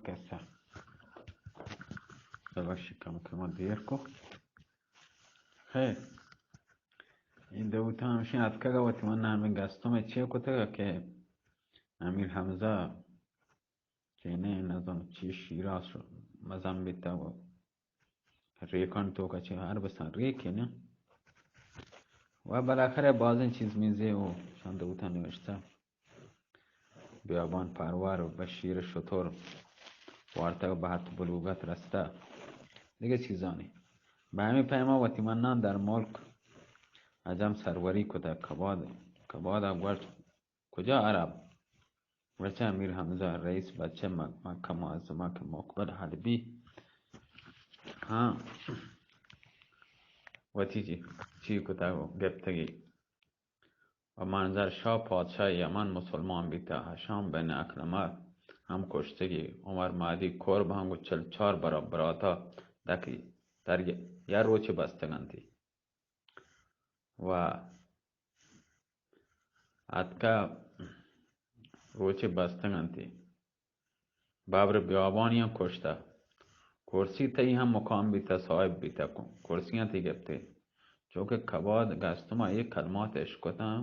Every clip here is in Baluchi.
کسا ببخشی کم کم دیر کو. خیر، این دوتا همشین اتکگ وتی من همین گستم چی کتگ کہ امیر حمزه چی نه نزان چی شیراز شو مزن بیتا و ریکان تو کچه هر بسان ریکی نه. و بالاخره بازین چیز میزه و شان دوتا نوشته. بیابان پروار و بشیر شتر وارتگ بحت بلوغت رسته. دیگه چیزانی. به همین پیما وتی منان در ملک عجم سروری کتگ. کباد، کباد گوشت کجا عرب؟ گوشت امیر حمزه رئیس بچه مک-، مکه معظمه که مقبل حلبی. ها. وتی چی، چی کتگ و گپتگی. و منظر شاه پادشاه یمن مسلمان بیتا، هشام بن اکرمه هم کشتگی، عمر مهدی کرب هم گو چل چار برا براتا دکی در ی-، یا روچ بستگنتی. و اتکا روچ بستگنتی. ببر بیابانی هم کشته. کرسی تئی هم مقام بیته، صاحب بیته، کرسیاں تئی گپتے. چونکہ کباد گستما اے کلمات اشکتاں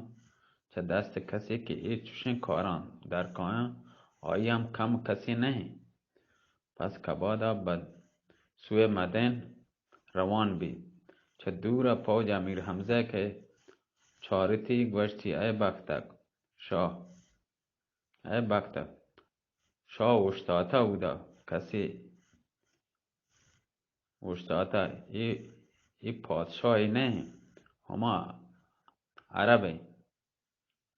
چہ دست کسے کہ اے چشیں کاراں در کایاں، آئی ہم کم کسے نہ انت. پس کبادا بہ سوئے مدین روان بیت. چہ دور ء پوج امیر حمزہ کہ چارتی گوشتی، اے بختک شاہ، اے بختک شاہ اوشتاتہ اودا کسے اوشتاتہ، اے، اے پادشاہی نہ انت، ہما عرب انت.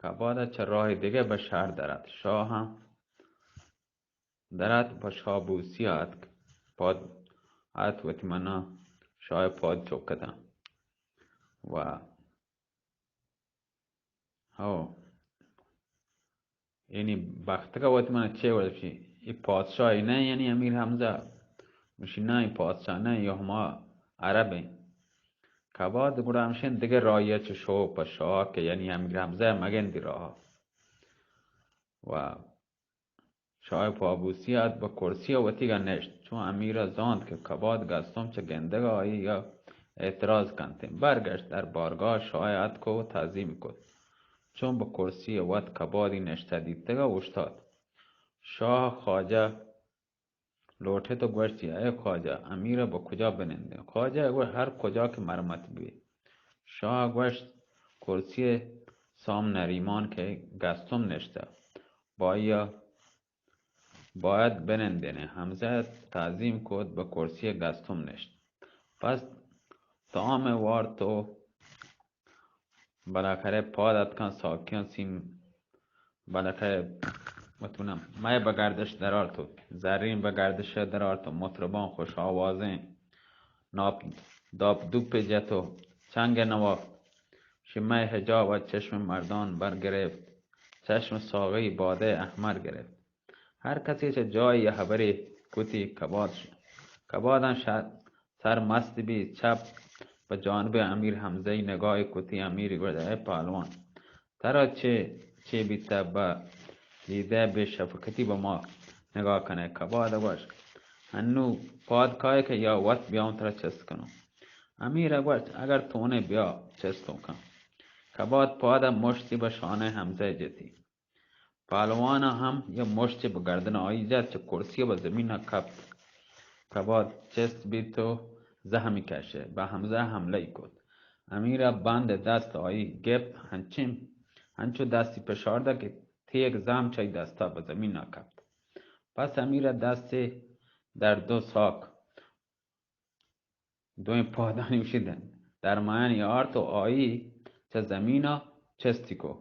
کباد ء چہ راہے دگہ بہ شہر درات. شاہ ہم درات، پہ شاہ بوسی ء اتک. پاد ات وتی منا شاہ ء پاد چکتاں. و ہو، یعنی بختک ء وت من چے وڑ بشی؟ اے پادشاہی نہ، یعنی امیر حمزہ؟ گوشی نہ، اے پادشاہ نہ، اے ہما عرب انت. کباد گڑا ہمشین دگہ راہی ء چہ شو پہ شاہ کہ یعنی امیر حمزہ ء مگندی راہ. و شاہ پابوسی ات بہ کرسی ء وتیگا نشت. چون امیر ء زانت کہ کباد گستم چہ گندگ ء آئی ء اعتراض کنت انت، برگشت در بارگاہ شاہ ء اتک و تعظیم کت. چون بہ کرسی ء وت کبادی نشتہ دیتگ ء اوشتات. شاہ خواجہ لوٹت و گوشتی، اے خواجہ، امیر ء بہ کجا بنندیں؟ خواجہ ء گوشت، ہر کجا کہ مرمت ببیت. شاہ ء گوشت، کرسی ء سام نریمان کہ گستم نشتہ، بائی ء باید بنندینیں. حمزہ ء تعظیم کت، بہ کرسی ء گستم نشت. پس تام ء وارت و بالاخرہ پاد اتکاں، ساکیاں سیم بالاخرہ وت منا مئے بہ گردش درارت و زرین بہ گردش درارت و مطرباں خوش آوازیں ناپ داپ دوپے جت و چنگ نواخت. شی مئے حجاب ء چشم مردان برگرفت، چشم ساغی بادہ احمر گرفت. ہر کسی چہ جاہے یا حبرے کتی. کباد ش-، کباداں ش-، سر مست بی، چپ پہ جانب امیر حمزہ ای نگاہے کتی. امیر گوشت، اے پہلوان، ترا چے، چے بیتہ؟ بہ دیدہ بے شفقتی بہ ما نگاہ کنئے؟ کباد گوشت، ہنو پاد کائے کہ یا وت بیاؤں ترا چست کنوں. امیر گوشت، اگر تونے بیا چستوں کن. کباد پاد مشتی بہ شانہ حمزہ جتی. پہلوان ء ہم یک مشتے بہ گردن آئی جت، چہ کرسی ء بہ زمین ء کپت. کباد چست بیت و زہمی کشت، بہ حمزہ حملہ ای کت. امیر ء بند دست آئی گپت، ہنچیں، ہنچو دستی پشار دات کہ تیگ زہم چہ آئی دستا بہ زمین ء کپت. پس امیر ء دستے در دو ساک دوئیں پادانی گوشی درمیانی آرت و آئی چہ زمین ء چستی کو.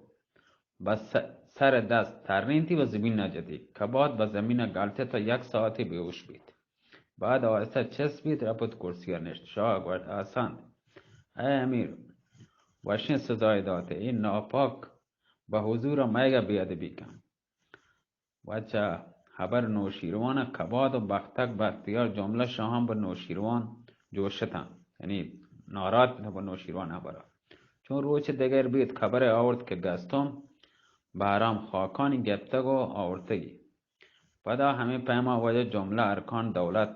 بس س-، سر دست ترینتی و زمین ء جتی. کباد بہ زمین ء گلتے تا یک ساعتی بیہوش بیت. بعد آہستہ چست بیت، رپت کرسی ء نشت. شاہ گوشت، احسنت اے امیر، وشیں سزائے داتے. اے ناپاک بہ حضور ء مئیگ ء بے ادبی کن. و چہ ہبر نوشیروان ء کباد و بختک بختیار جملہ شاہاں بہ نوشیروان جوشتاں، یعنی ناراض بہ نوشیروان ہبرا. چون روچ دگر بیت، خبر آورت کہ گستم بہرام خاکانی گپتگ و آورتگی. پدا ہمے پیما واجہ جملہ ارکان دولت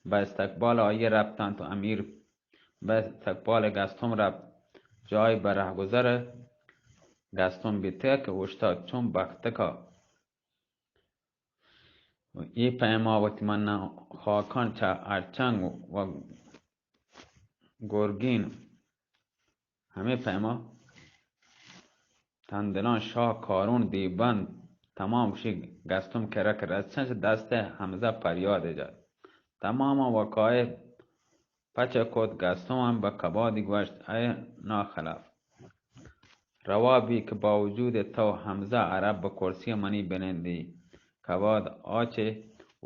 بہ استقبال آئی رپتنت و امیر بہ استقبال گستم رپت۔ جاہے بہ رہگزر گستم بیتگ کہ اوشتات چون بختکا۔ و اے پیما وتی من خاکان چہ ہرچنگ و گرگین ہمے پیما تندلان شاہ کارون دیوبند تمام گوشی گستم کرا کہ رچن چہ دست حمزہ پریاد جت۔ تمام وقایع پچ کت۔ گستم ہم بہ کبادی گوشت، اے ناخلف، روا بی کہ باوجود تو حمزہ عرب بہ کرسی منی بنندی۔ کباد آ چہ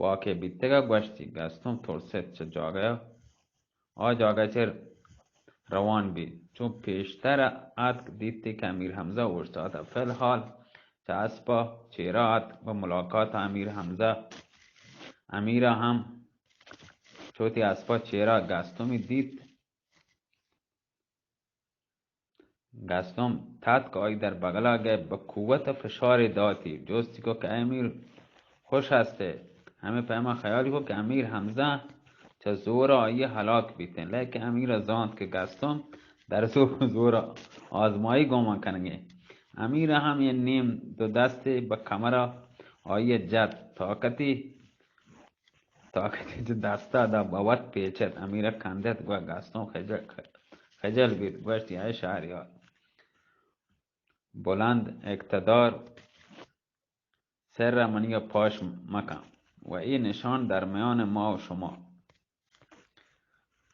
واقع بیتگا گوشتی۔ گستم ترست چہ جاگہ آ جاگہ چہ روان بیت۔ چون پیشتر اتک دیتی کہ امیر حمزہ اوشتاتہ۔ فی الحال چہ اسپا چیرا اتک بہ ملاقات امیر حمزہ۔ امیرا ہم چوتی اسپا چیرا گستمی دیت۔ گستم تتک آئی در بغلا گپت، بہ قوت فشارے داتی، جستی کو کہ اے امیر خوش ہستے؟ ہمے پیما خیالی کو کہ امیر حمزہ چہ زور آئی ہلاک بیتیں، لیکن امیر زانت کہ گستم در زور، زور آزمائی گوما کنگے۔ امیر ہم یہ نیم دو دستے بہ کمرا آئی جت، طاقتی طاقتی چہ دستا دا بہ وت پیچت۔ امیر کندت گو گستم خجل، خجل بیت، گوشتی، اے شہریار، بلند اقتدار سر منی پاش مکن و اے نشان در میان ما و شما۔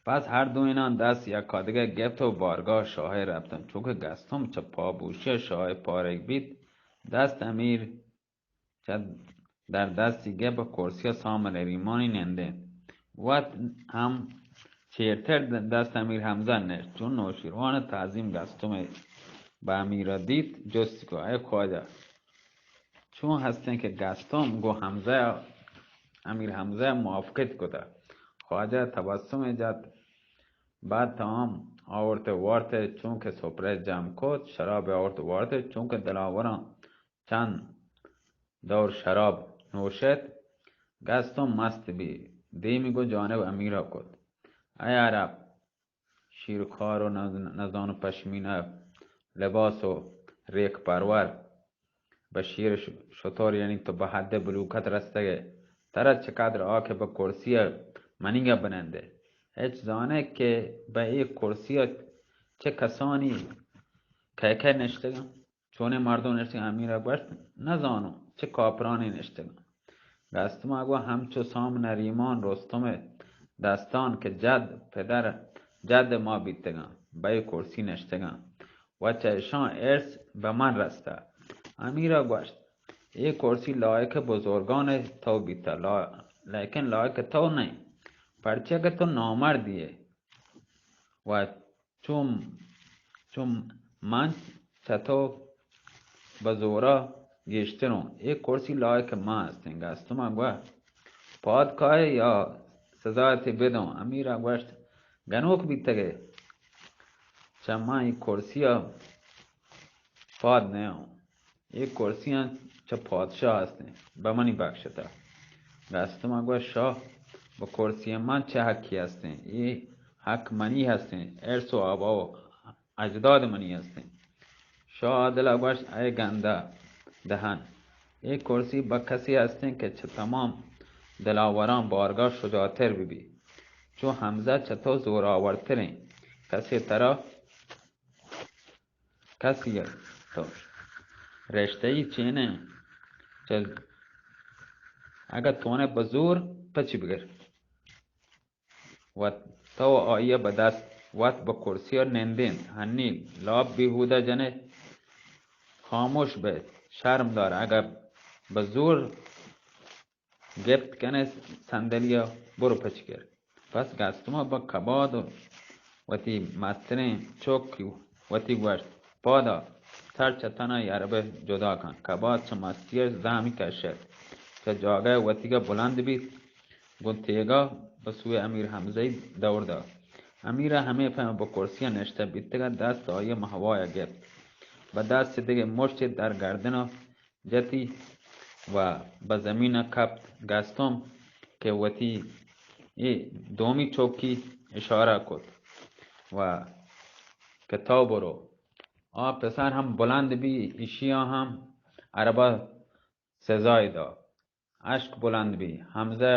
پس ہر دوئینان دست یکادگہ گپت و بارگاہ شاہ رپتن۔ چونکہ گستم چہ پابوشی شاہ پارگ بیت، دست امیر چہ در دستی گپت، بہ کرسی سام نریمانی نندینت۔ وت ہم چیرتر دست امیر حمزہ نشت۔ چون نوشیروان تعظیم گستم بہ امیرا دیت، جست کو، اے خواجہ، چون ہستیں کہ گستم گو حمزہ، امیر حمزہ موافقت کتہ؟ خواجہ تبسم جت، بعد تمام آورت وارت، چونکہ سپرہ جم کت، شراب آورت وارت، چونکہ دلاوراں چند دور شراب نوشت، گستم مست بی، دیمی گو جانب امیرا کت، اے عرب، شیرخوار و نز-، نزان و پشمینہ لباس و ریک پرور، بہ شیر ش-، شتر، یعنی تو بہ حد بلوغت رستگے، ترا چقدر آ کہ بہ کرسی منیگا بنندے؟ ہچ زانے کہ بہ اے کرسی چہ کسانی کئے کئے نشتگاں؟ چونیں مردم نشتگاں؟ امیرا گوشت، نزانوں، چہ کاپرانی نشتگاں۔ گستما گو ہمچو سام نریمان رستم دستان کہ جد پدر جد ما بیتگاں، بہ اے کرسی نشتگاں و چہ اشاں ارث بہ من رستہ۔ امیرا گوشت، اے کرسی لائق بزرگان تو بیتہ، لا-، لیکن لائق تو نئیں، پرچہ کہ تو نامردی ئے و چون، چون من چہ تو بہ زورا گیشتروں۔ اے کرسی لائق من ہستیں۔ گستما گوشت، پاد کائے یا سزا تے بدوں؟ امیرا گوشت، گنوک بیتگے، چہ من اے کرسیا پاد نیاؤں۔ اے کرسیاں چہ پادشاہ ہستیں، بہ منی بخشتہ۔ گستما گوشت، شاہ، بہ کرسی من چہ حقی ہستیں؟ اے حق منی ہستیں، ارث و آبا و اجداد منی ہستیں۔ شاہ عادلا گوشت، اے گندہ دہن، اے کرسی بہ کسی ہستیں کہ چہ تمام دلاوراں بارگاہ شجاعتر ببی۔ چو حمزہ چہ تو زورآورتریں کسے ترا کسی ء تو رشتہ ای چین ء چل، اگہ تونے بزور پچی بگر و تو آئی ء بدست وت بہ کرسی ء نندینت، ہنی لاپ بیہودہ جنے، خاموش بئے، شرم دار، اگہ بزور گپت کنے صندلی ء، برو پچ گر۔ پس گستما بہ کباد و وتی مستریں چک وتی گوشت، پادا سر چہ تنا یربہ جدا کن۔ کباد چہ مستی ء زہمی کشت، چہ جاگہ ء وتیگا بلند بیت، گوں تیگا بہ سوی امیر حمزہ ء دور دات۔ امیر ء ہمے پیم بہ کرسی ء نشتہ بیتگ ات، دست آئی ء مہوای ء گپت، بہ دست دگہ مشتے در گردن ء جتی، و بہ زمین ءَ کپت۔ گستم کہ وتی اے دومی چوکی اشارہ کت و کہ تو برو۔ آ پسر ہم بلند بی، ایشی ءَ ہم عرب ءَ سزائے دا۔ اشک بلند بی۔ حمزہ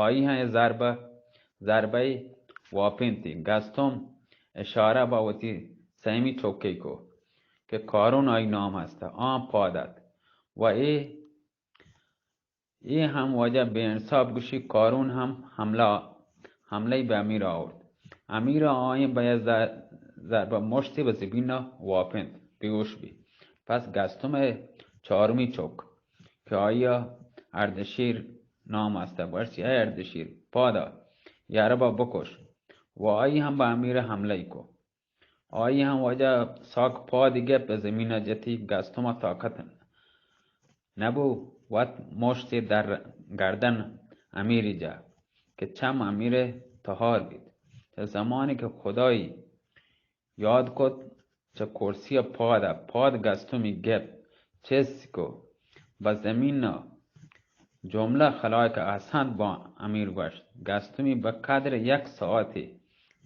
آئی ہم اے ضربہ، ضربہ واپینتی۔ گستم اشارہ با وتی سیمی چوکے کو کہ کارون آئی نام ہستا، آ پاد ات و اے اے ہم واجہ بے انصاف گوشی، کارون ہم حملہ، حملہ بہ امیر آورت۔ امیر آئیں بہ ض-، ضربہ مشتی بہ زمین واپنت، بیہوش بی۔ پس گستم چارمی چوک کہ آئی اردشیر نام است، گوشتی، اے اردشیر، پادا، یاربا بکش۔ و آئی ہم بہ امیر حملہ کو۔ آئی ہم واجہ ساک پادی گپ زمین جتی، گستم طاقت نبو وت مشتی در گردن امیری جا کہ چم امیر تہار بیت۔ چہ زمانی کہ خدائی یاد کت، چہ کرسی پاد، پاد گستمی گپ چست کو، بہ زمین جملہ خلائق احسنت با امیر گوشت۔ گستمی بہ قدر یک ساعتی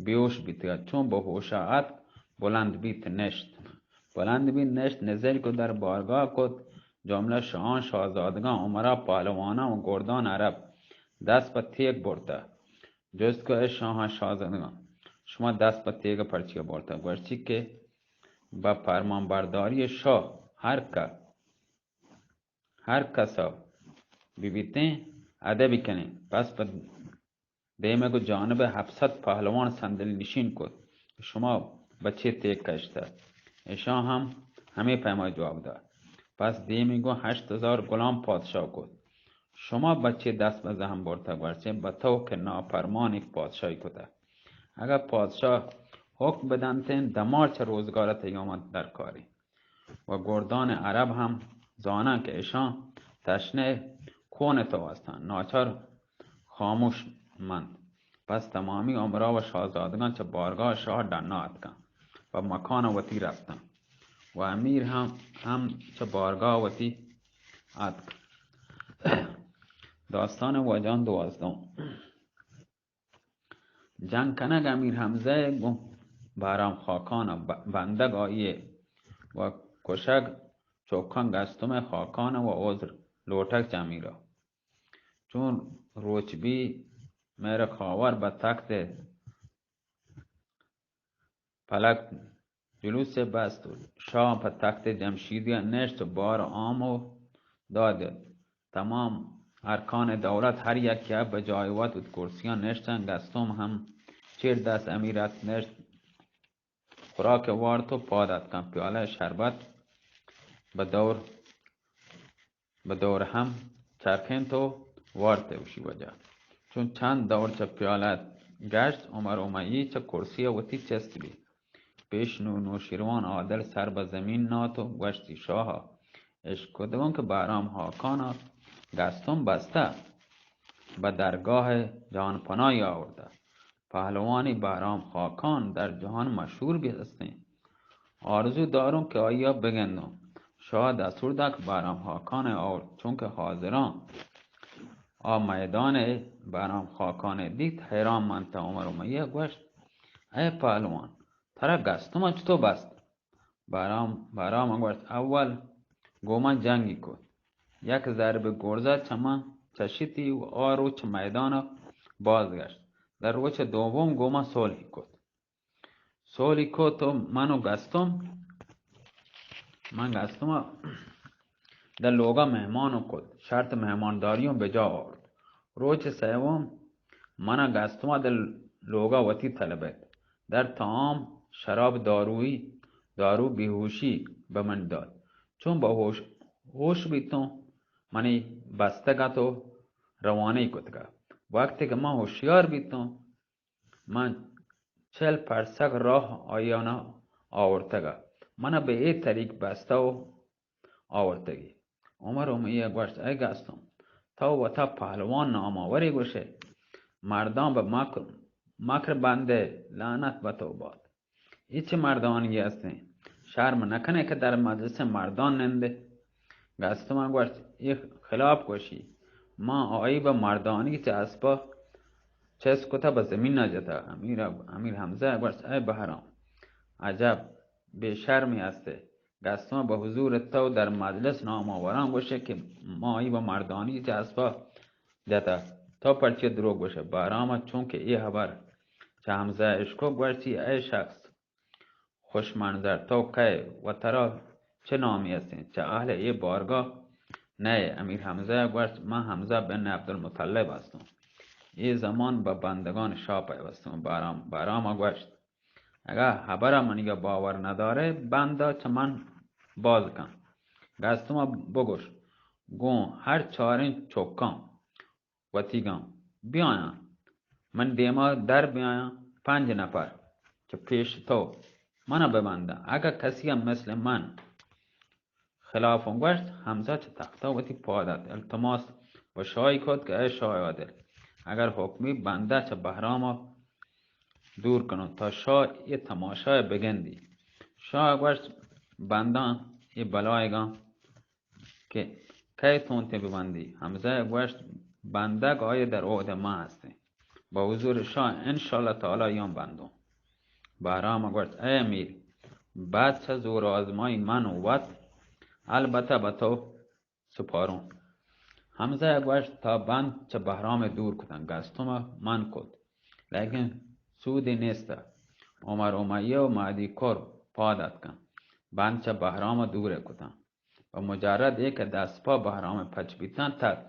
بیہوش بیتگ ات، چون بہ ہوشا اتک، بلند بیت نشت۔ بلند بیت نشت، نزیک کو در بارگاہ کت، جملہ شاہان، شاہزادگان، امرا، پہلوانان و گردان عرب دست پہ تیگ برتہ۔ جست کو، اے شاہان، شاہزادگان، شما دست پہ تیگ پرچیا برتہ؟ گوشتی کہ بہ پرمان برداری شاہ ہر کہ ہر کسا بہ بیتیں ادبی کنیں۔ پس پہ دیمے گوں جانب ہپت سد پہلوان صندل نشین کت کہ شما بچے تیگ کشتہ۔ اشاں ہم ہمے پیما جواب دات۔ پس دیمی گوں ہشت ہزار غلام پادشاہ کت۔ شما بچے دست بہ زہم برتہ، گوشتیں بہ تو کہ ناپرمانی پادشاہی کتہ۔ اگہ پادشاہ حکم بدنتیں، دمار چہ روزگار تیومت درکاری۔ و گردان عرب ہم زاناں کہ اشاں تشنہ خون تو ہستاں، ناچار خاموش منت۔ پس تمامی امرا و شاہزادگان چہ بارگاہ شاہ ڈنا اتکاں و مکان وتی رفتاں و امیر ہم، ہم چہ بارگاہ وتی اتک۔ داستان واجہان دوازدہم۔ جنگ کنگ امیر حمزہ ء گوں بہرام خاکان ء ب-، بندگ آئی ء و کشگ چوکاں گستم ء خاکان ء و عذر لوٹگ چہ امیر ء۔ چون روچ بی مہر خاور بہ تخت ء پلک جلوس ء بست و شاہ پہ تخت جمشیدی ء نشت و بار عام و داد دات۔ تمام ارکان دولت ہر یکے ء بہ جاہ وت و کرسیاں نشتن۔ گستم ہم چیر دست امیر ات نشت، خوراک وارت و پاد اتکن۔ پیالہ شربت بہ دور بہ دور ہم چرکینت و وارت ء وشی وجہ۔ چون چند دور چہ پیالہ گشت، عمر امیہ چہ کرسی ء وتی چست بیت۔ پیش نو نوشیروان عادل سر بہ زمین نات و گوشتی، شاہا، اشکدگوں کہ بہرام خاکان ء گستم بستہ، بہ درگاہ جہان پناہی آوردہ۔ پہلوانی بہرام خاکان در جہان مشہور بی ہستیں۔ آرزو داروں کہ آئی ء بگندوں۔ شاہ دستور دات کہ بہرام خاکان ء آورت، چونکہ حاضران آ میدان ء بہرام خاکان ء دیت، حیران منت۔ عمر امیہ گوشت، اے پہلوان، ترا گستم ء چطور بست؟ بہرام، بہرام ء گوشت، اول گوں من جنگی کت، یک ضرب گرزہ چہ من چشتی و آ روچ میدان ء باز گشت۔ در روچ دوم گوں من صلحی کت۔ سولی کو تو منو گستم، من گستم در لوگا مہمانو کت، شرط مہمانداریوں بجا آورت۔ روچ سیوم منا گستم در لوگا وتی طلبت۔ در طعام، شراب، داروی، دارو بیہوشی بہ من دات۔ چون بہ ہوش، ہوش بیتوں، منی بستگ ات و روانہ کتگ ات۔ وقتی کہ من ہوشیار بیتوں، من چل پرسگ راہ آیانا آورتگ ات۔ منا بہ اے طریق بستہ و آورتگی۔ عمر امیہ گوشت، اے گستم، تو وتا پہلوان ناماورے گوشے، مردان بہ مکر، مکر بندے، لعنت بہ تو بات۔ اے چہ مردانی ہستیں؟ شرم نکنے کہ در مجلس مردان نندے؟ گستم گوشت، اے خلاف گوشی، ما آئی بہ مردانی چہ اسپا چست کتہ بہ زمین ءَ جتہ۔ امیر، امیر حمزہ ءَ گوشت، اے بہرام، عجب بے شرمے ہستے، گستم بہ حضور تو در مجلس ناماوراں گوشے کہ ما آئی بہ مردانی چہ اسپا جتہ، تو پرچے دروگ گوشے؟ بہرام ءَ چونکہ اے حبر چہ حمزہ ءَ اشکت، گوشتی، اے شخص خوش منظر، تو کئے و ترا چہ نامے ہستیں؟ چہ اہل اے بارگاہ نئے؟ امیر حمزہ ءَ گوشت، من حمزہ بن عبدالمطلب ہستوں، اے زمان بہ بندگان شاہ پیوستوں۔ بہرام، بہرام ءَ گوشت، اگاں حبر ءَ منی ءَ باور ندارے، بند ءَ چہ من باز کن۔ گستم ءَ بگوش، گوں ہر چاریں چکاں وتیگاں بیایاں، من دیما در بیایاں، پنج نفر چہ پیش تو من ءَ ببنداں۔ اگاں کسی ءَ مثل من خلافاں گوشت، حمزہ چہ تخت ءَ وتی پاد ات، التماس پہ شاہی کت کہ اے شاہ عادل، اگر حکمی بندہ چہ بہرام ءَ دور کنوں تا شاہ اے تماشا ءَ بگندی۔ شاہ ءَ گوشت، بنداں اے بلائیگاں کہ کئے تونتے ببندی؟ حمزہ ءَ گوشت، بندگ آئی در عہد ما ہستیں، بہ حضور شاہ انشاءاللہ تعالی یاں بندوں۔ بہرام ءَ گوشت، اے امیر، بعد چہ زور آزمائی من وت البتہ بہ تو سپاروں۔ حمزہ ءَ گوشت، تا بند چہ بہرام ءَ دور کتن، گستم ءَ من کت، لیکن سودے نیست۔ عمر امیہ و مہدی کر پاد اتکن، بند چہ بہرام ءَ دور ءَ کتن۔ و مجرد اے کہ دست پا بہرام ءَ پچ بیتاں، تک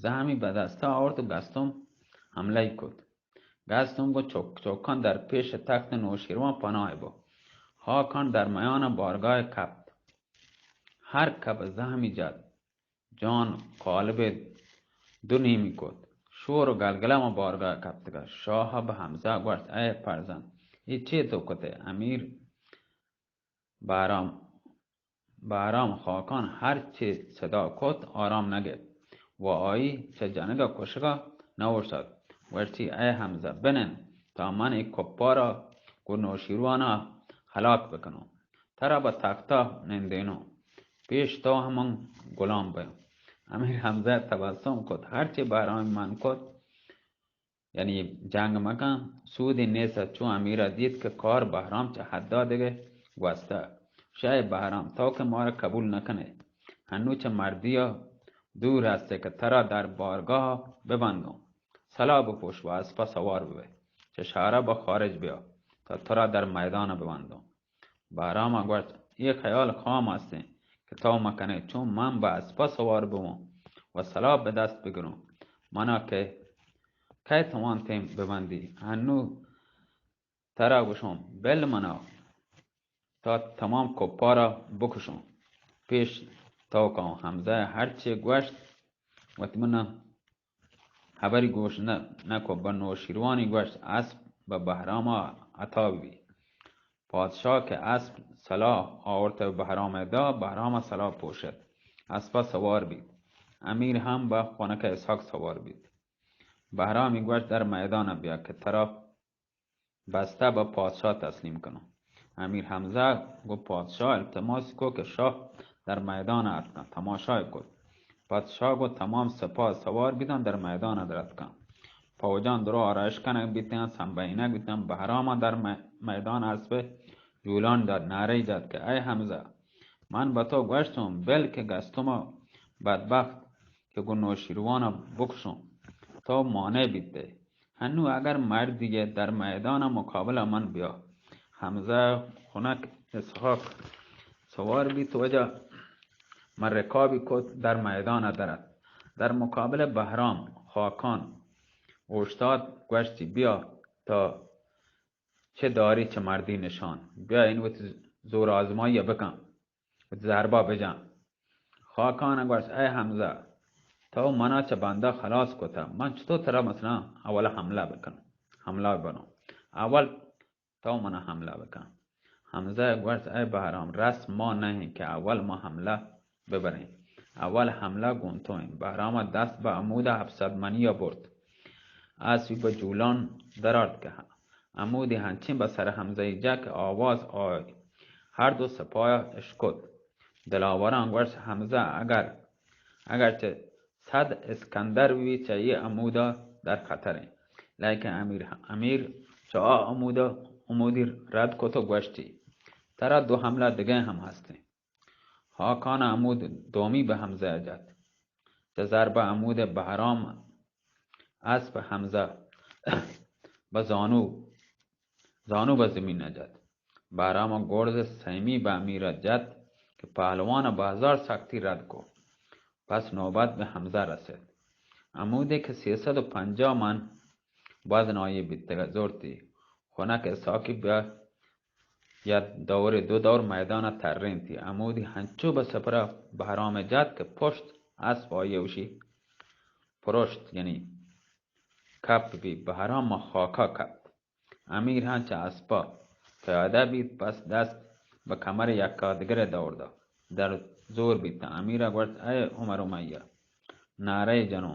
زہمی بہ دست ءَ آورت و گستم حملہ ئی کت۔ گستم گوں چک چکاں در پیش تخت نوشیروان پناہ بو۔ ہاکان در میان بارگاہ کپت۔ ہر کپ زہمی جت، جان قالب دو نیمی کت۔ شور و گلگلہ ما بارگاہ کپتگ۔ شاہ بہ حمزہ گوشت، اے فرزند، اے چے تو کتے؟ امیر بہرام، بہرام خاکان ہر چے صدا کت، آرام نہ گپت و آئی چہ جنگ ءَ کشگ ءَ نہ اوشتات۔ گوشتی، اے حمزہ، بنند تا من اے کپار ءَ گوں نوشیروان ءَ ہلاک بکنوں، ترا بہ تخت ءَ نندینوں، پیش تو ہم من گلام بیاں۔ امیر حمزہ تبسم کت، ہر چے بہرام من کت، یعنی جنگ مکن، سودی نیست۔ چون امیر ءَ دیت کہ کار بہرام چہ حد ءَ دگہ گوستہ، شہ بہرام، تو کہ مارا قبول نہ کنے، ہنو چہ مردی ءَ دور ہستے کہ ترا در بارگاہ ءَ ببندوں۔ سلاح بپوش و اسپ ءَ سوار ببئے، چہ شہر ءَ بہ خارج بیا تا ترا در میدان ءَ ببندوں۔ بہرام ءَ گوشت، اے خیال خام ہستیں کہ تو مکنے، چون من بہ اسپ ءَ سوار ببوں و سلاح بہ دست بگروں، منا کہ کئے توانتیں ببندی؟ ہنو ترا گوشوں، بل منا تا تمام کپار ءَ بکشوں، پیش تو کاؤں۔ حمزہ ءَ ہرچے گوشت، وت منا ہبری گوش نہ، نہ کو۔ بہ نوشیروانی گوشت، اسپ بہ بہرام ءَ عطا بی۔ پادشاہ کہ اسپ سلاح آورت و بہرام ءَ دا، بہرام ءَ سلاح پوشت، اسپ ءَ سوار بیت۔ امیر ہم بہ خونک اسحاق سوار بیت۔ بہرامی گوشت، در میدان ءَ بیا کہ ترا بستہ بہ پادشاہ تسلیم کنوں۔ امیر حمزہ گوں پادشاہ التماس کو کہ شاہ در میدان ءَ اتکاں، تماشا کت۔ پادشاہ گوں تمام سپاہ سوار بیتاں، در میدان ءَ در اتکاں۔ فوجاں درو آرائش کنگ بیتاں، سمبہینگ بیتاں۔ بہرام ءَ در می-، میدان اسپ جولان دات، نعرہ جت کہ اے حمزہ، من بہ تو گوشتوں، بل کہ گستم ءَ بدبخت کہ گوں نوشیروان ءَ بکشوں، تو مانع بیتے۔ ہنو اگر مردی ئے در میدان ءَ مقابلہ من بیا۔ حمزہ خنک اسحاق سوار بیت، وجہ من رکابی کت، در میدان ءَ در ات۔ در مقابل بہرام خاکان اوشتات، گوشتی، بیا تا چہ داری چہ مردی نشان، بیا این وتی زور آزمائی ءَ بکن، وتی ضربہ بجن۔ خاکان ءَ گوشت، اے حمزہ، تو منا چہ بندہ خلاص کتہ، من چطور ترا مثلاً اول حملہ بکنوں، حملہ بنوں؟ اول تو منا حملہ بکن۔ حمزہ ءَ گوشت، اے بہرام، رسم ما نہ ایں کہ اول ما حملہ ببریں۔ اول حملہ گوں تو ایں۔ بہرام ءَ دست بہ عمود ءَ ہپت سد منی ءَ برت۔ اسپی بہ جولان درآرت کہ عمودی ہنچیں بہ سر حمزہ ءَ جت کہ آواز آئی ہر دو سپاہ ءَ اشکت۔ دلاوراں گوشت، حمزہ، اگر اگرچہ صد اسکندر بی چہ اے عمودا در خطر ایں، لیکن امیر، امیر چہ آ عمودا، عمودی رد کت و گوشتی، ترا دو حملہ دگہ ہم ہستیں۔ خاکان عمود دومی بہ حمزہ جت۔ چہ ضربہ عمود بہرام اسپ حمزہ بہ زانو، زانو بہ زمین جت۔ بہرام گرز سیمی بہ امیر جت کہ پہلوان بہ ہزار سختی رد کو۔ پس نوبت بہ حمزہ رسید۔ عمودے کہ سیصد و پنجاہ من وزن آئی بیتگ زرتی۔ خنک ساکی بہ یا دور دو دور میدان ترینتی۔ عمودی ہنچو بہ سپرا بہرام جت کہ پشت اسپ آئی اوشی پرشت، یعنی کپ بی۔ بہرام خاکا کپت۔ امیر ہم چہ اسپا پیادہ بیت، پس دست بہ کمر یکا دگرے دور دا۔ در زور بیت۔ امیرا گوشت، اے عمر امیہ، نعرہ جنو۔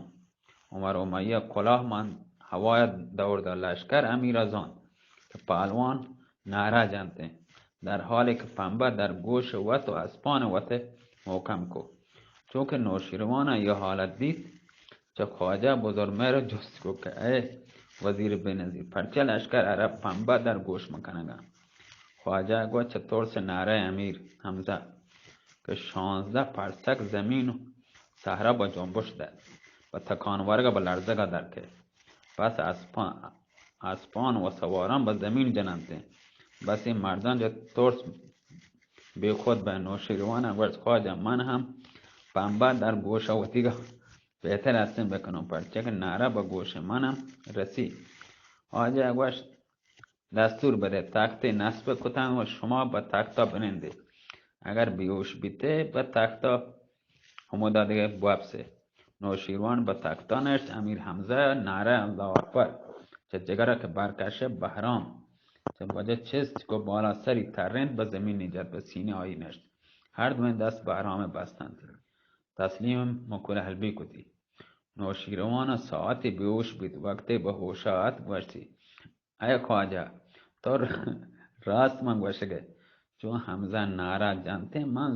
عمر امیہ کلاہ مان ہوایت دور دا۔ لشکر امیرا زانت کہ پہلوان نعرہ جنتیں، در حالی کہ پنبہ در گوش وت و اسپان وت محکم کو۔ چونکہ نوشیروان یہ حالت دیت، چہ خواجہ بزرمہر جست کو کہ اے وزیر بے نظیر، پرچہ لشکر عرب پنبہ در گوش مکنگا؟ خواجہ گو چہ ترس نعرہ امیر حمزہ کہ شانزدہ پرسک زمین و صحرا بہ جنبش دات، بہ تکان ورگا بہ لرزگا در کئیت۔ پس اسپان، اسپان و سواران بہ زمین جننتیں۔ بس اے مردان چہ ترس بے خود بہ نوشیروان گوشت، خواجہ من ہم پنبہ در گوش وتیگا بہتر ہستیں بکنوں، پرچہ کہ نعرہ بہ گوش من ہم رسی۔ خواجہ گوشت، دستور بدے، تختے نصب کتن و شما بہ تختا بنندے۔ اگر بیہوش بیتے، بہ تختا ہمودا دگہ بوپسے۔ نوشیروان بہ تختا نشت، امیر حمزہ نعرہ اللہ اکبر چہ جگرا کہ برکشے، بہرام چہ وجہ چست کو بالا سری ترینت، بہ زمین نجت بہ سینے آئی نشت۔ ہر دوئیں دست بہرام بستنت۔ تسلیم مکول حلبی کتی۔ نوشیروان ساعتی بیہوش بیت، وقتی بہ ہوشا ات گوشتی، اے خواجہ، تو راست من گوشگے، چون حمزہ نعرہ جنتے من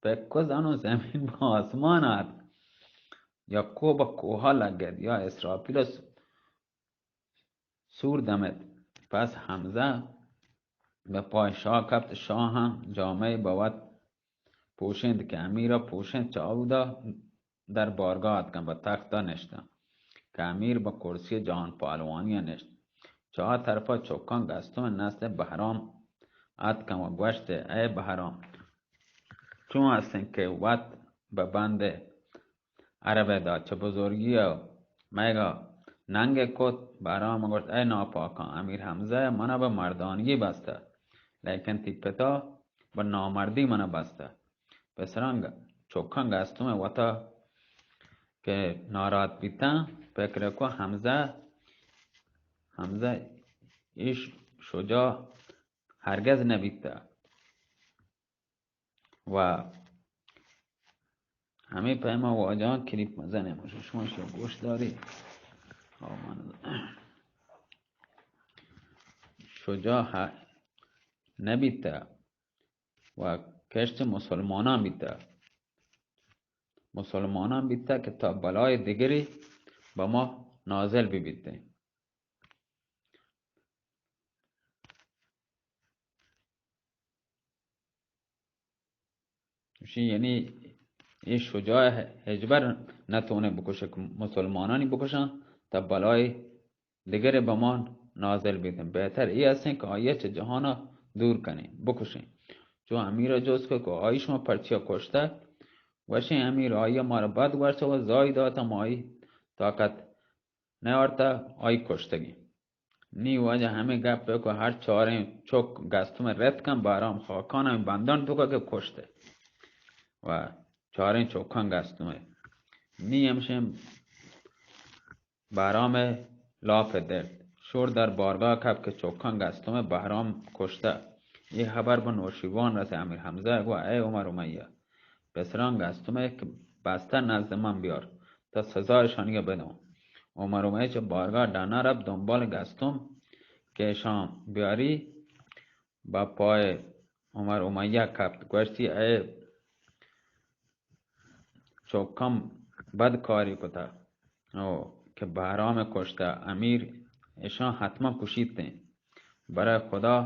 پکو زانوں زمین بہ آسمان آت، یا کوہ بہ کوہا لگت، یا اسرافیل سور دمت۔ پس حمزہ بہ پای شاہ کپت، شاہ ہم جامہ بہ وت پوشینت کہ امیر ء پوشینت، چہ اودا در بارگاہ اتکن، بہ تخت ء نشتن کہ امیر بہ کرسی جہان پہلوانی ء نشت۔ چہ آ طرف ء چکاں گستم نزد بہرام اتکن و گوشت، اے بہرام، چون ہستیں کہ وت بہ بند عرب ء دات، چہ بزرگی ء مئیگا ننگ ء کت؟ بہرام ء گوشت، اے ناپاکاں، امیر حمزہ ء منا بہ مردانگی بستہ، لیکن تی پتا بہ نامردی منا بستہ۔ پسراں گ-، چکاں گستم ء وتا کہ ناراحت بیتاں، پکر ء کو حمزہ، حمزہ ایش شجاع ہرگز نہ بیتہ۔ و ہمے پیما واجہاں کلیپ مزن ء، شما شو گوش داری۔ او من شجاع ہ-، نہ بیتہ و کشت مسلماناں بیتہ۔ مسلماناں بیتہ کہ تا بلائے دگری بہ ما نازل بہ بیتیں۔ گوشی، یعنی اے شجاع ہچبر نتونے بکشے کہ مسلمانانی بکشاں، تا بلائے دگرے بہ ما نازل بیتیں۔ بہتر اے ہستیں کہ آئی ء چہ جہان ء دور کنیں، بکشیں۔ چو امیر ء جست کت کہ آئی شما پرچیا کشتگ؟ گوشیں، امیر، آئی ء مارا بد گوشت و زاہی دات، ما آئی طاقت نیارتہ آئی کشتگیں۔ نی واجہ ہمے گپ ء کو ہر چاریں چک گستم رت کن، بہرام خاکان ہمے بندان توکا کہ کشت و چاریں چکاں گستم۔ نی ہمشیں بہرام ء لاپ ء درت۔ شور در بارگاہ کپ کہ چکاں گستم بہرام کشتہ۔ اے خبر بہ نوشیروان رسے۔ امیر حمزہ ء گو، اے عمر امیہ، پسراں گستم ء کہ بستہ نزد من بیار، تا سزا اشانی ء بدوں۔ عمر امیہ چہ بارگاہ ڈنا رپت دنبال گستم کہ اشاں بیاری، بہ پای عمر امیہ کپت، گوشتی، اے چوکم بد کاری کتا او کہ بہرام کشتا، امیر اشان حتما کشیتیں۔ برای خدا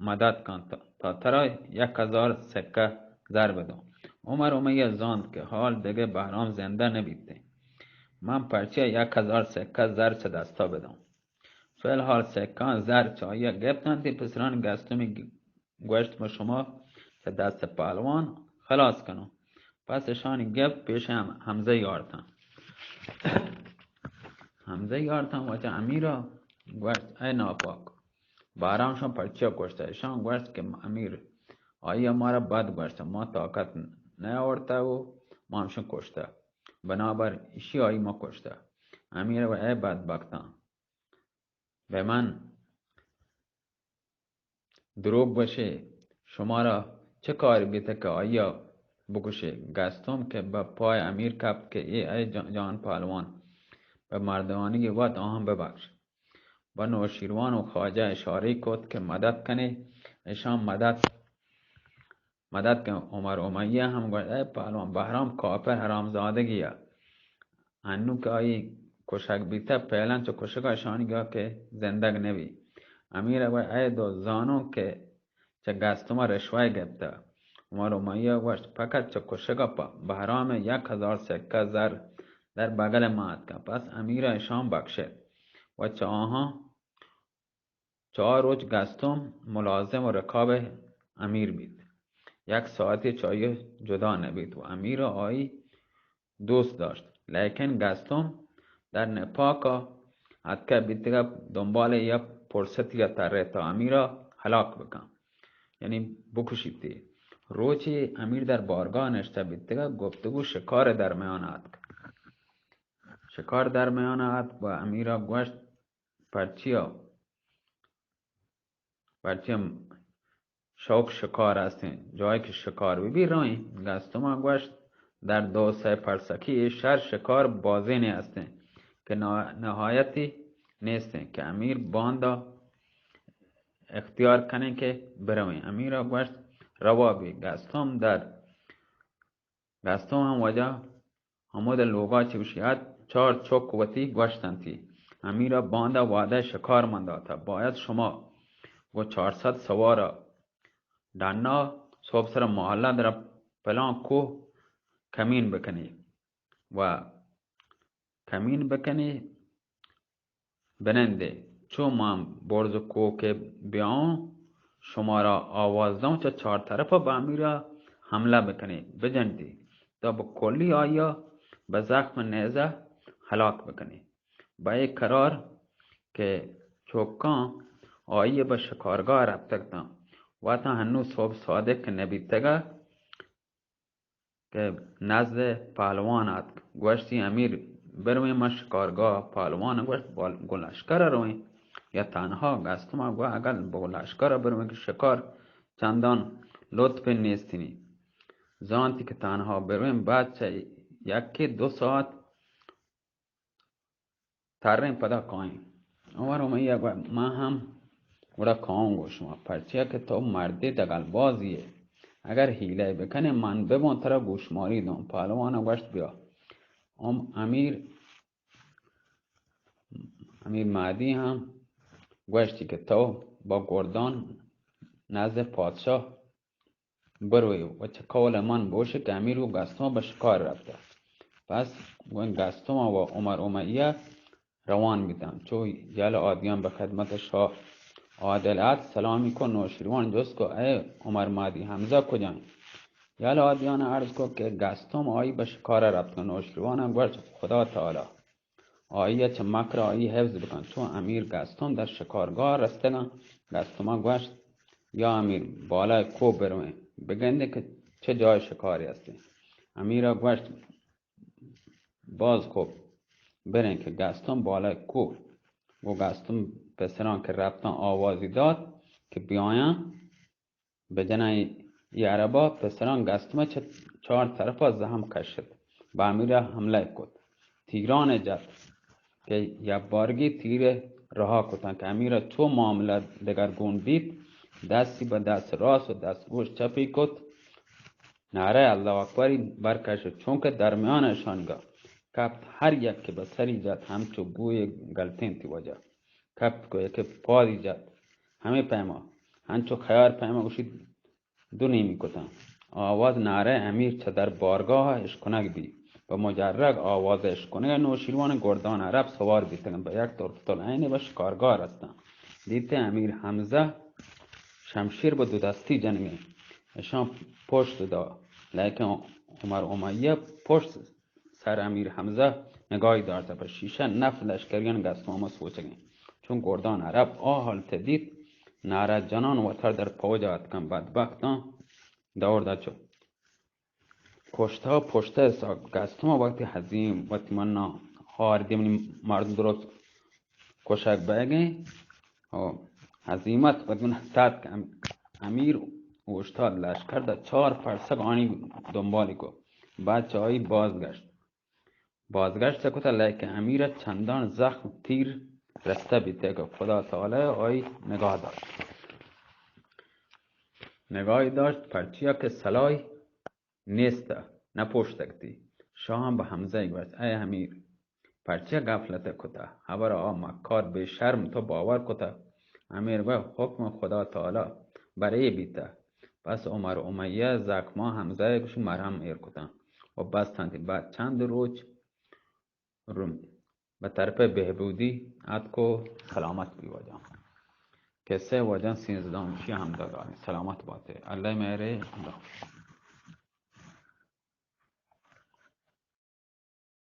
مدد کن تا، تا ترا یک ہزار سکہ زر بدوں۔ عمر امیہ زانت کہ حال دگہ بہرام زندہ نبیتیں۔ من پرچیا یک ہزار سکہ زر چہ دستا بدوں؟ فی الحال سکان زر چہ آئی گپتنتی۔ پسرانی گستمی گوشت، ما شما چہ دست پہلوان خلاص کنوں۔ پس اشانی گپت پیش ہم-، حمزہ یارتن۔ حمزہ یارتن و چہ امیرا گوشت، اے ناپاک، بہرام شان پرچیا کشتہ؟ اشان گوشت کہ امیر، آئی مارا بد گوشتہ، ما طاقت نیاورتہ و ما ہمشن کشتہ، بنابر اشی آئی ما کشتہ۔ امیر و اے بدبختان، بہ من دروگ گوشے، شمارا چہ کار بیتہ کہ آئیا بکشے؟ گستم کہ بہ پای امیر کپت کہ اے، اے جان، جان پہلوان، بہ مردمانی وت آہاں ببخش۔ بہ نوشیروان و خواجہ اشارے کت کہ مدد کنے، اشان مدد مدد کن۔ عمر امیہ ہم گوشت، اے پہلوان، بہرام کافر حرامزادگی ء، انو کہ آئی کشگ بیتہ، فعلاً چہ کشگ ء اشانی گا کہ زندگ نبی۔ امیر ء گوشت، اے دو زانوں کہ چہ گستم ء رشوہ گپتہ۔ عمر امیہ گوشت، فقط چہ کشگ ء پہ بہرام ء یک ہزار سکہ زر در بگل ء ما اتکہ۔ پس امیر ء اشان بخشت و چہ آہاں چار روچ گستم ملازم و رکاب امیر بیت۔ یک ساعتی چہ آئی جدا نبیت و امیر آئی دوست داشت۔ لیکن گستم در نپاک اتکہ بیتگہ دنبال یک فرصتی ترہ تا امیر ہلاک بکن، یعنی بکشیتی۔ روچی امیر در بارگاہ نشتہ بیتگہ، گفتگو شکار درمیان اتک۔ شکار درمیان اتک و امیر گوشت، پرچیا؟ پرچیا شوق شکار ہستیں، جاہے کہ شکار بہ بی رویں۔ گستما گوشت، در دو سئے پرسکی اے شہر شکار بازینے ہستیں کہ نا-، نہایتی نیستیں کہ امیر باندا اختیار کنیں کہ برویں۔ امیرا گوشت، روا بی۔ گستم در گستم ہم واجہ ہمود لوگا چہ گوشی ات، چار چک وتی گوشتنتی۔ امیرا باندا وعدہ شکار من داتا، باید شما گو چار سد سوارا ڈنا صبح سر محلہ در پلان کوہ کمین بکنی و کمین بکنی۔ بنندے، چو من برز کوہ کہ بیاؤں، شمارا آواز دوں، چہ چار طرفا بہ امیرا حملہ بکنی، بجنڈی، تا بہ کلی آئیا بہ زخم نیزہ ہلاک بکنی۔ بہ اے قرار کہ چوکاں آئی بہ شکارگاہ رپتگ تاں، واتاں ہنو صبح صادق نبیتگا، کہ نزد پہلوان آتک۔ گوشتی، امیر، برویں ما شکارگاہ۔ پہلوان گوشت، بال-، گوں لشکر رویں یا تنہا؟ گستما گو اگل بگو لشکر برویں کہ شکار چندان لطف نیستنی۔ زانتی کہ تنہا برویں، بعد چہ یکی دو ساعت تریں پدا کائیں۔ عمر امیہ گو، من ہم گڑا کاؤں گو شما، پرچیا کہ تو مردے دگل بازی ئے، اگر حیلہ بکنے من ببوں ترا گوشماری دوں۔ پہلوان گوشت، بیا۔ ام-، امیر، امیر مہدی ہم گوشتی کہ تو با گردان نزد پادشاہ بروئے و چہ قول من بوش کہ امیر و گستم بہ شکار رپتہ۔ پس گون گستم و عمر امیہ روان بیتن۔ چو یل آدیان بہ خدمت شاہ عادل ات، سلامی کو نوشیروان جست کو، اے عمر مہدی حمزہ کجائیں؟ یل آدیان عرض کو کہ گستم آئی بہ شکار رپتہ۔ نوشیروان گوشت، خدا تعالی آئی ء چہ مکر آئی حفظ بکن۔ چو امیر گستم در شکارگاہ رستگاں، گستما گوشت، یا امیر، بالای کوہ برویں، بگندیں کہ چہ جای شکاری ہستیں۔ امیرا گوشت، باز خوب، بریں۔ کہ گستم بالای کوہ، گو گستم پسراں کہ رپتاں آوازی دات کہ بیایاں بجناں۔ اے عربا پسراں گستم چہ چار طرفا زہم کشت، بہ امیرا حملہ کت، تیران جت کہ یک بارگی تیر رہا کتاں کہ امیرا چو معاملہ دگرگون بیت، دستی بہ دست راست و دست گوش چپی کت نعرہ اللہ اکبری برکش، چونکہ درمیان اشانگا کپت، ہر یک کہ بہ سری جت، ہمچو گوئے گلتینتی وجہ کپت کو یکے پادی جت۔ ہمے پیما، ہنچو خیار پیما گوشیت، دو نیمی کتاں۔ آواز نعرہ امیر چہ در بارگاہ اشکنگ بی۔ پہ مجرگ آواز اشکنگ نوشیروان گردان عرب سوار بیتگن، بہ یک طرفۃ العین بہ شکارگاہ رستن۔ دیتے امیر حمزہ شمشیر بہ دو دستی جنگیں، اشان پشت دا، لیکن عمر امیہ پشت سر امیر حمزہ نگاہی داشتہ، پہ شیشہ نف لشکریان گستوما سوچگیں۔ چون گردان عرب آ حالت دیت، نعرہ جنان وتر در پوج آتکن، بدبختاں دور دا چو کشتہ پشتہ سا گستوما وقتی حزیم وتی منا ہار دیمنی مردم درست کشگ بئیگیں۔ و ہزیمت وتی منا سات کہ ام-، امیر اوشتاد لشکر دا چار فرسگ آنی دنبالی کو، بعد چہ آئی بازگشت۔ بازگشت کتہ، لیکن امیر چندان زخم تیر رستہ بیتہ کہ خدا تعالی آئی نگاہ داشت۔ نگاہی داشت، پرچیا کہ سلاحی نیست، نہ پوشتگتی۔ شاہ ہم بہ حمزہ گوشت، اے امیر، پرچیا غفلت کتہ؟ ہبر آ مکار بے شرم تو باور کتہ؟ امیر گوشت، حکم خدا تعالی برے بیتہ۔ پس عمر امیہ زخماں حمزہ گوشی مرہم ایر کتاں و بستنتی۔ بعد چند روچ روم بہ طرف بہبودی اتک و سلامت بی واجہ۔ قصہ واجہ سیزدہمی ہمدا گاریں۔ سلامت باتے۔ اللہ مہرے۔ اللہ۔